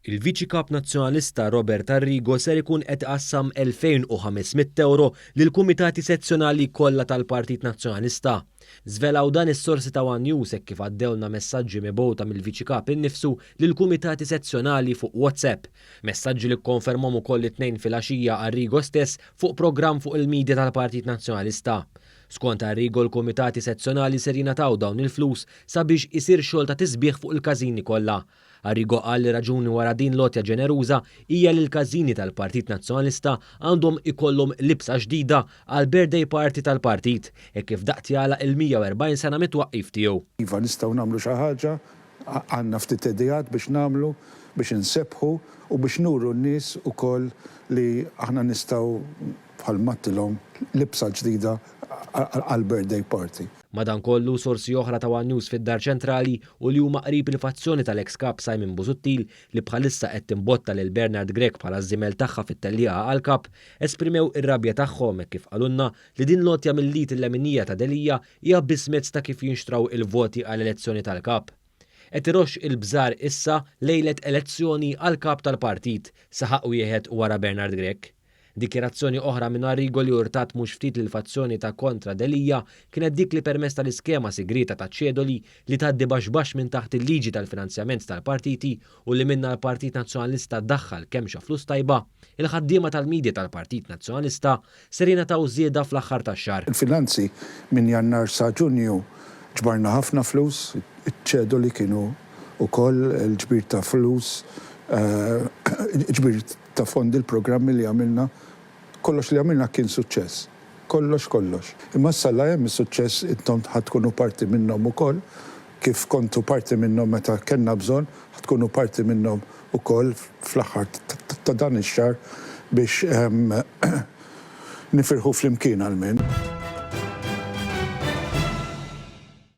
Il-Viċi Kap Nazzjonalista Robert Arrigo ser ikun qed iqassam 2,500 ewro lill-kumitati sezzjonali kollha tal-Partit Nazzjonalista. Żvelaw dan is-sorsi ta' one News hekk kif għaddewlna messaġġi mibgħuta mill-Viċi Kap innifsu lill-kumitati sezzjonali fuq WhatsApp. Messaġġi li kkonfermhom ukoll it-Tnejn filgħaxija Arrigo stess fuq programm fuq il-media tal-Partit Nazzjonalista. Skont Arrigo l-kumitati sezzjonali ser jingħataw dawn il-flus sabiex isir xogħol ta' tisbiħ fuq il-każini kollha. Arrigo qal li raġuni wara din l-għotja ġeneruża hija li l-każini tal-Partit Nazzjonalista għandhom ikollhom libsa ġdida għall-birthday party tal-partit, hekk kif daqt jagħlaq il-140 sena mit-twaqqif tiegħu. Iva nistgħu nagħmlu xi ħaġa, għandna ftit ideat biex nagħmlu, biex insebbħu u biex nuru n-nies ukoll li aħna nistgħu bħal m'għedtilhom libsa ġdida għall-birthday party. Madankollu, sorsi oħra ta' one News fid-Dar Ċentrali u li huma qrib il-fazzjoni tal-eks Kap Simon Busuttil li bħalissa qed timbotta lil Bernard Grech bħala ż-żiemel tagħha fit-tellieqa għall-Kap, esprimew ir-rabja tagħhom hekk kif qalulna li din l-għotja mill-id il-leminija ta' Delia hija biss mezz ta' kif jinxtraw il-voti għall-elezzjoni tal-Kap. Qed iroxx il-bżar issa lejlet elezzjoni għall-Kap tal-partit, saħaq wieħed wara Bernard Grech. Dikjarazzjoni oħra minn Arrigo li urtat mhux ftit lill-fazzjoni ta' kontra Delia kienet dik li permezz tal-iskema sigrieta taċ-ċedoli li tgħaddi baxx baxx minn taħt il-liġi tal-finanzjament tal-partiti u li minnha l-Partit Nazzjonalista daħħal kemxa flus tajba, il-ħaddiema tal-media tal-Partit Nazzjonalista ser jingħataw żieda fl-aħħar tax-xahar. Il-finanzi minn Jannar sa Ġunju ġbarna ħafna flus, iċ-ċedoli kienu wkoll il-ġbir ta' flus, ġbir ta' fondi l-programmi li għamilna, kollox li għamilna kien suċċess. Kollox kollox. Imma issa la hemm is-suċċess intom ħa tkunu parti minnhom ukoll, kif kontu parti minnhom meta kellna bżonn, ħa tkunu parti minnhom ukoll fl-aħħar ta' dan ix-xahar biex nifirħu flimkien almenu.